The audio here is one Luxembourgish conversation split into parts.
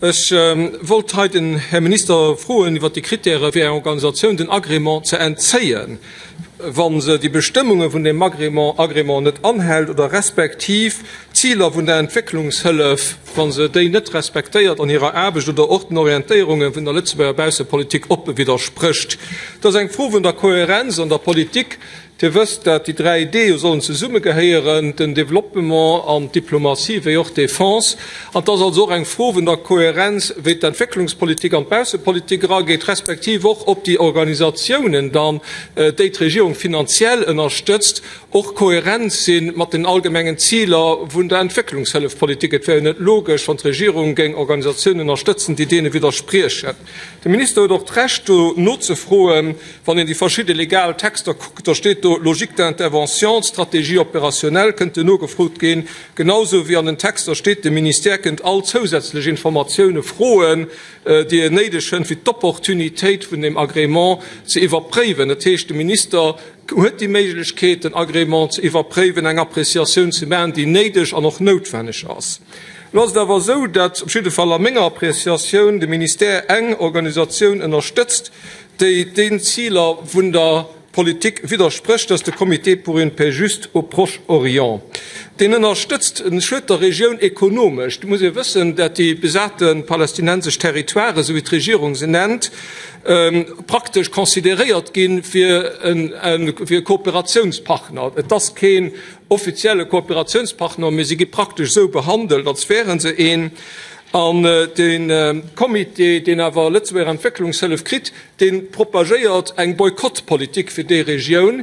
Ech wollt hei den Här Minister froen iwwert déi Kritäre fir enger Organisatioun den Agrément ze entzéien, wa se déi Bestëmmunge vun deem Agrément Agrément net anhält oder respektiv d'Ziler vun der Entwécklungshëllef, wa se déi net respektéiert an hirer Aarbecht oder och den Orientéierunge vun der Lëtzebuerger Baussepolitik oppe widdersprécht. Et ass eng Fro vun der Kohärenz an der Politik. Dir wësst, dat déi 3 D jo sollen zesummegehéieren, den Développement an d'Diplomatie wéi och d'Défense. An et ass also och eng Fro vun der Kohärenz, wéi d'Entwécklungspolitik an d'Baussepolitik erageet, respektiv och, ob déi Organisatiounen dann, déi d'Regierung finanziell ënnerstëtzt, och kohärent si mat den allgemengen Ziler vun der Entwécklungshëllefpolitik. Et wär jo net logesch, wann d'Regierung géing Organisatiounen ënnerstëtzen, déi deene widderspriechen. De Minister huet och d'Recht, do nozefroen. Wann een déi verschidde legal Texter kuckt, da steet do Logique d'intervention, d'Stratégie opérationnelle kënnt duerno gefrot ginn, genau sou wéi an den Texter steet, de Ministère kënnt all zousätzlech Informatioune froen, déi en néideg fënnt, fir d'Opportunitéit vun dem Agrément ze iwwerpréiwen. Dat heescht, de Minister huet déi Méiglechkeet, den Agrément ze iwwerpréiwen, eng Appréciatioun ze maachen, déi néideg an och noutwenneg ass. Elo ass et awer esou, datt, op jidde Fall a menger Appréciatioun, de Ministère eng Organisatioun ënnerstëtzt, déi den Ziler vun der Politik widdersprécht, ass de Comité pour une paix juste au Proche-Orient. Deen ënnerstëtzt en schued der Regioun ekonomesch. Et muss ee wëssen, dat déi besate palästinensesch Territoiren, esou wéi d'Regierung se nennt, praktesch consideréiert gi fir e Kooperatiounspartner. Et ass keen offizielle Kooperatiounspartner, mee si gi praktesch esou behandelt, als wäre se een. An de Comité, deen awer Lëtzebuerger Entwécklungshëllef kritt, dee propagéiert eng Boykottpolitik fir déi Regioun,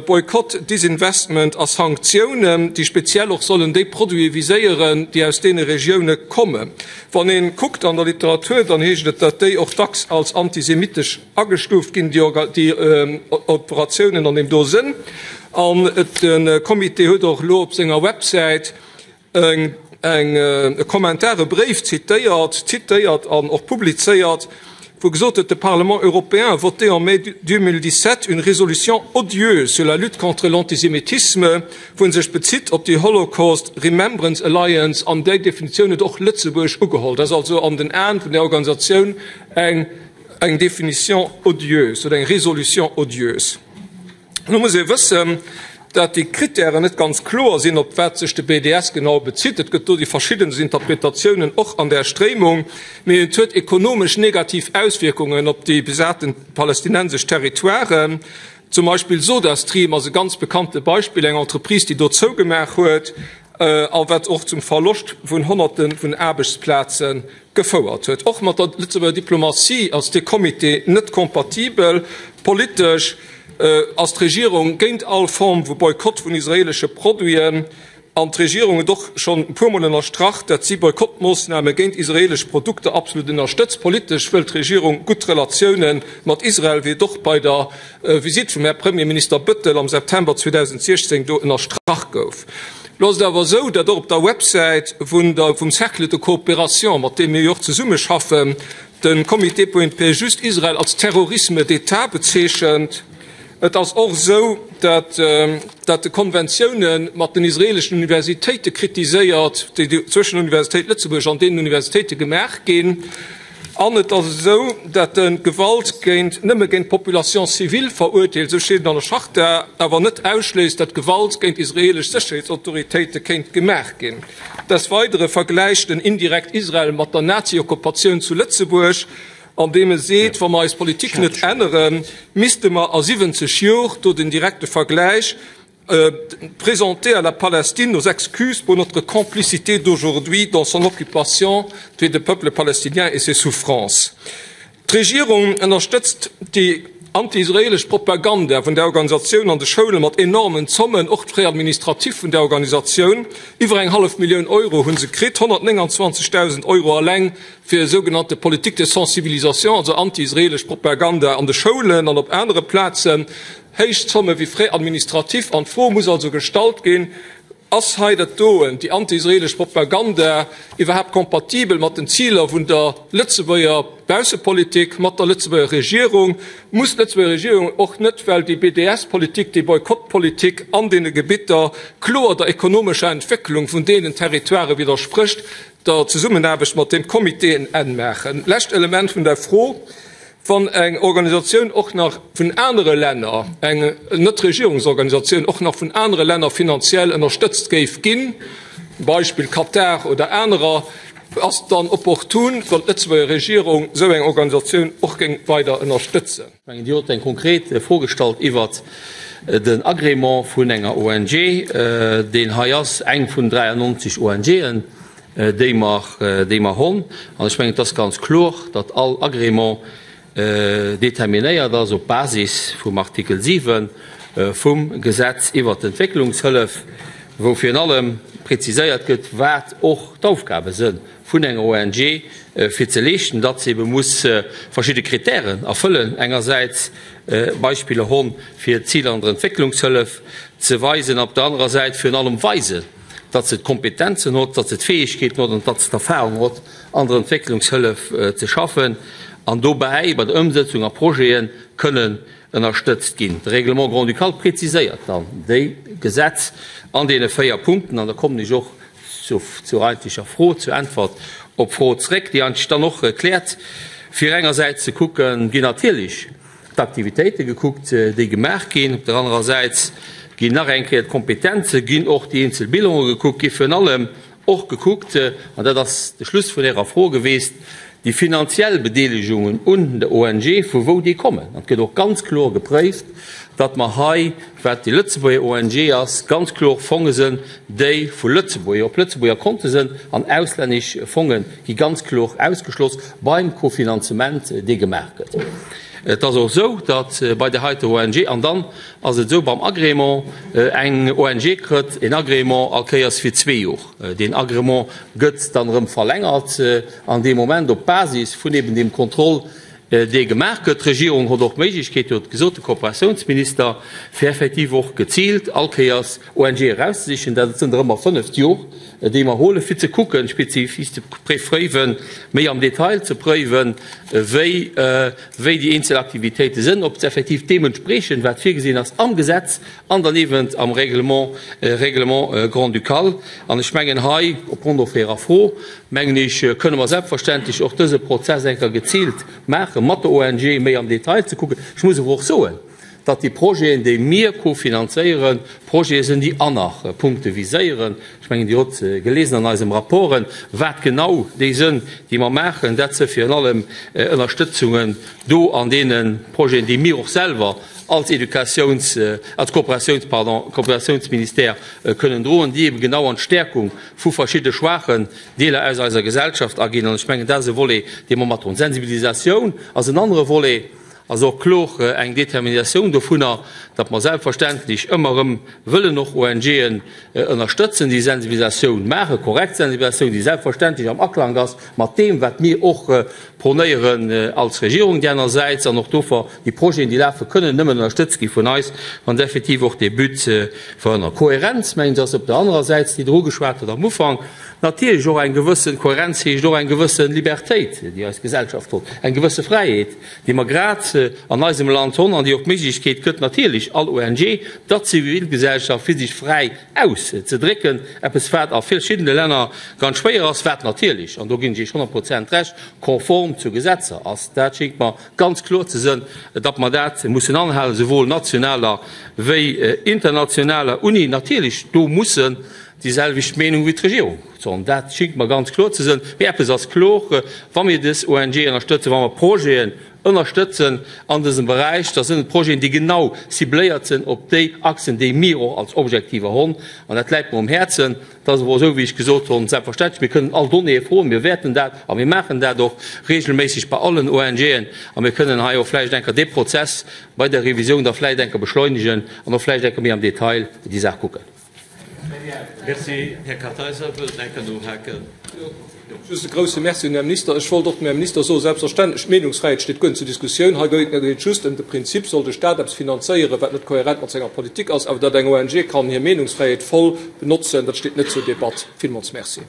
Boykott, Disinvestment a Sanktiounen, déi speziell och sollen déi Produite viséieren, déi aus deene Regioune kommen. Wann ee kuckt an der Literatur, dann heescht et, datt déi och dacks als antisemitesch agestuuft ginn, déi Operatiounen an deem do Sënn. An de Comité huet och elo op senger Websäit eng e Kommentar, e Bréif zitéiert, zitéiert an och publizéiert, wou gesot huet, De Parlement européen a voté en mai 2017 une résolution odieuse sur la lutte contre l'antisémitisme, wou en sech bezitt op déi Holocaust Remembrance Alliance, an déi Definitioun huet och Lëtzebuerg ugeholl. Dat ass also an den Aen vun där Organisatioun eng eng Définition odieuse oder eng Résolution odieuse. Elo muss ee wëssen, dat déi Kritären net ganz kloer sinn, op wat sech de BDS genau bezitt. Et gëtt do déi verschiddenst Interpretatiounen, och an där Stréimung. Mee et huet ekonomesch negativ Auswierkungen op déi besaten palästinensesch Territoiren. Zum Beispill SodaStream ass e ganz bekannte Beispill, eng Entreprise, déi do zougemaach huet a wat och zum Verloscht vun Honnerte vun Aarbechtsplaze gefouert huet. Och mat der Lëtzebuerger Diplomatie ass dee Comité net kompatibel. Politesch ass d'Regierung géint all Form vu Boykott vun israeelesche Produiten an d'Regierung huet och schonn e puer Mol ënnerstrach, datt si Boykottmoossname géint israeelesch Produkter absolut ënnerstëtzt. Politesch wëll d'Regierung gutt Relatioune mat Israel, wéi et och bei der Visitt vum Här Premierminister Bëttel am September 2016 do ënnerstrach gouf. Lo ass et awer esou, datt och op der Websäit vun der, vum Cercle de coopération, mat deem mir jo och zesummeschaffen, de Comité pour une paix juste Israel als Terrorisme d'État bezeechent. Et ass och esou, datt, datt e Konventioune mat den israeleschen Universitéite kritiséiert, déi zwëschen der Universitéit Lëtzebuerg an deenen Universitéite gemaach ginn. An et ass esou, datt en d'Gewalt géint, nëmme géint d'Population civile verurteelt, esou steet et an der Charta, awer net ausschléisst, datt Gewalt géint israelesch Sécherheetsautoritéite kéint gemaach ginn. Des Weidere vergläicht en indirekt Israel mat der Nazi-Okkupatioun zu Lëtzebuerg, andeem e seet, wa mer eis Politik net änneren, misste mer a 70 Jor, do den direkte Vergläich, Présenter à la Palestine nos excuses pour notre complicité d'aujourd'hui dans son occupation de de peuple palestinien et ses souffrances. D'Regierung ënnerstëtzt déi anti-israelesch Propaganda vun där Organisatioun an de Schoule mat enormen Zommen, och d'Frais administratifs vun där Organisatioun, iwwer eng hallef Millioun Euro hu se kritt, 129.000 Euro alleng fir sougenannte Politique de sensibilisation, also anti-israelesch Propaganda an de Schoulen an op anere Plazen. Héich Zomme wéi Frais administratifs. An d'Fro muss also gestallt ginn, Ass hei dat doen, déi anti-israelesch Propaganda, iwwerhaapt kompatibel mat den Ziler vun der Lëtzebuerger Baussepolitik, mat der Lëtzebuerger Regierung? Muss d'Lëtzebuerger Regierung och net, well déi BDS-Politik, déi Boykottpolitik an deene Gebitter kloer der ekonomescher Entwécklung vun deenen Territoirë widdersprécht, der Zesummenaarbecht mat deem Comité en Enn maachen? Lescht Element vun der Fro, Wann eng Organisatioun och nach vun anere Länner, eng Netregierungsorganisatioun och nach vun anere Länner finanziell ënnerstëtzt géif ginn, Beispill Katar oder anerer, ass et dann opportun, wann d'Lëtzebuerger Regierung esou eng Organisatioun och géing weider ënnerstëtzen? Ech mengen, Dir hutt eng konkret Fro gestallt iwwert den Agrément vun enger ONG, deen hei ass eng vun 93 ONGen, déi mer, déi mer honn. An ech mengen, et ass ganz kloer, datt all Agrément determinéiert ass op Basis vum Artikel 7 vum Gesetz iwwert d'Entwécklungshëllef, wou virun allem preziséiert gëtt, wat och d'Aufgabe si vun enger ONG fir ze leeschten, datt se ebe muss verschidde Kritären erfëllen, engersäits Beispiller honn, fir d'Ziler an der Entwécklungshëllef ze weisen, op der anerer Säit virun allem weisen, datt se d'Kompetenzen hott, datt se d'Fäegkeeten hott an datt se d'Erfahrung hott, an der Entwécklungshëllef ze schaffen an dobäi bei der Ëmsëtzung a Projete kënnen ënnerstëtzt ginn. De Règlement grand-ducal preziséiert dann déi Gesetz an deene 4 Punkten. An da kommen ech och zur eigentlecher Fro, zur Äntwert op d'Fro zréck, déi eigentlech dann och kläert, fir engersäits ze kucken, ginn natierlech d'Aktivitéite gekuckt, déi gemaach ginn. Op der anerer Säit ginn nach eng Kéier d'Kompetenze ginn, och déi eenzel Bilange gekuckt, gi virun allem och gekuckt, an dat ass de Schluss vun Ärer Fro geweest, déi finanziell Bedeelegungen un der ONG, vu wou déi kommen. An et gëtt och ganz kloer gepréift, datt mer hei, wat déi Lëtzebuerger ONG ass, ganz kloer Fonge sinn, déi vu Lëtzebuerger op Lëtzebuerger Konte sinn, an auslännesch Fonge gi ganz kloer ausgeschloss beim Kofinanzement, dee gemaach gëtt. Et ass och esou, datt bei där heiter ONG, an dann ass et esou beim Agrément, eng ONG kritt en Agrément all Kéiers fir zwee Jor. Deen Agrément gëtt dann erëm verlängert an deem Moment op Basis vun eben deem Contrôle, dee gemaach gëtt. D'Regierung huet och d'Méiglechkeet, huet gesot de Kooperatiounsminister, fir effektiv och geziilt all Kéiers ONGe erauszesichen. Dat sënn der ëmmer 5 d'Jor, déi mer holen, fir ze kucken, spezifis ze préiwen, méi am Detail ze préiwen, wéi wéi déi eenzel Aktivitéite sënn, ob se effektiv deem entsprechen, wat virgesinn ass am Gesetz an dann eeben am Règlement, Règlement grand-ducal. An ech mengen hei, opgrond och Ärer Fro, mengen ech, kënne mer selbstverständlech och dëse Prozess eng Kéier geziilt maachen, mat der ONG méi am Detail ze kucken. Ech muss awer och soen, datt déi Projeten, déi mir kofinanzéieren, Projete sinn, déi aner Punkte viséieren. Ech mengen, Dir hutt gelesen an eisem Rapporten, wat genau déi sënn, déi mer maachen. Dat si virun allem Ënnerstëtzungen do an deene Projeten, déi mir och selwer als Educatiouns-, als Kooperatiouns-, pardon, Kooperatiounsministère kënnen droen, déi eben genau an d'Stärkung vu verschidde schwaachen Deeler aus eiser Gesellschaft aginn. An ech mengen, dat ass e Volet, dee mer matdroen. D'Sensibilisatioun ass en anere Volet, ass och kloer eng Determinatioun dovunner, datt mer selbstverständlech ëmmer erëm wëllen och ONGen ënnerstëtzen, déi Sensibilisatioun maachen, korrekt Sensibilisatioun, déi selbstverständlech am Aklang ass mat deem, wat mir och pronéieren als Regierung déi anersäits. An och dofir, déi Projeten, déi lafen, kënnen nëmmen ënnerstëtzt gi vun eis, wa se effektiv och dee But verhënnern. Kohärenz, mengen ech, ass op der anerer Säit, déi Der ugeschwat hutt am Ufank, natierlech och eng gewëssen, Kohärenz heescht och eng gewësse Libertéit, déi eis Gesellschaft huet, eng gewësse Fräiheet, déi mer grad an eisem Land hunn an déi och d'Méiglechkeet gëtt natierlech all ONG, der Zivilgesellschaft, fir sech fräi auszedrécken, eppes wat a verschiddene Länner ganz schwéier ass, wat natierlech, an do ginn ech Iech 100 Prozent Recht, konform zu Gesetzer ass. Dat schéngt mer ganz kloer ze sënn, datt mer dat mussen anhalen, souwuel nationaler wéi internationaler, unni natierlech do mussen déi selwecht Meenung wéi d'Regierung ze hunn. Dat schéngt mer ganz kloer ze sënn. Mee eppes ass kloer, Wa mir dës ONG ënnerstëtzen, wa mer Projeten ënnerstëtzen an dësem Beräich, da sinn et Projeten, déi genau cibléiert sinn op déi Achsen, déi mir och als Objektiver hunn. An dat läit mer um Häerzen. Et ass awer esou, wéi ech gesot hunn, selbstverständlech, mir kënnen all Donnéeë froen, mir wäerten dat a mir maachen dat och regelméisseg bei allen ONGen a mir kënnen hei och vläicht eng Kéier dee Prozess bei der Revisioun da vläicht eng Kéier beschleunegen an och vläicht eng Kéier méi am Detail déi Saach kucken. Merci. Här Kartheiser wëllt enker nohaken. Just e grouse Merci un den Här Minister. Ech wollt och dem Här Minister soen, selbstverständlech, d'Meenungsfräiheet steet guer net zur Diskussioun. Hei geet et just ëm de Prinzip, Soll de Stat eppes finanzéieren, wat net kohärent mat senger Politik ass? Awer datt eng ONG kann hir Meenungsfräiheet voll benotzen, dat steet net zur Debatt. Villmools Merci.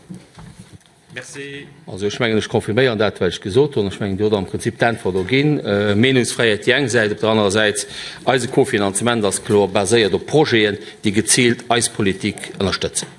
Merci. Also ech mengen, ech confirméieren dat, wat ech gesot hunn. Ech mengen, Dir hutt am Prinzip d'Äntwert och ginn. Meenungsfräiheet déi eng Säit, op der anerer Säit, eise Kofinanzement ass kloer baséiert op Projeten, déi geziilt eis Politik ënnerstëtzen.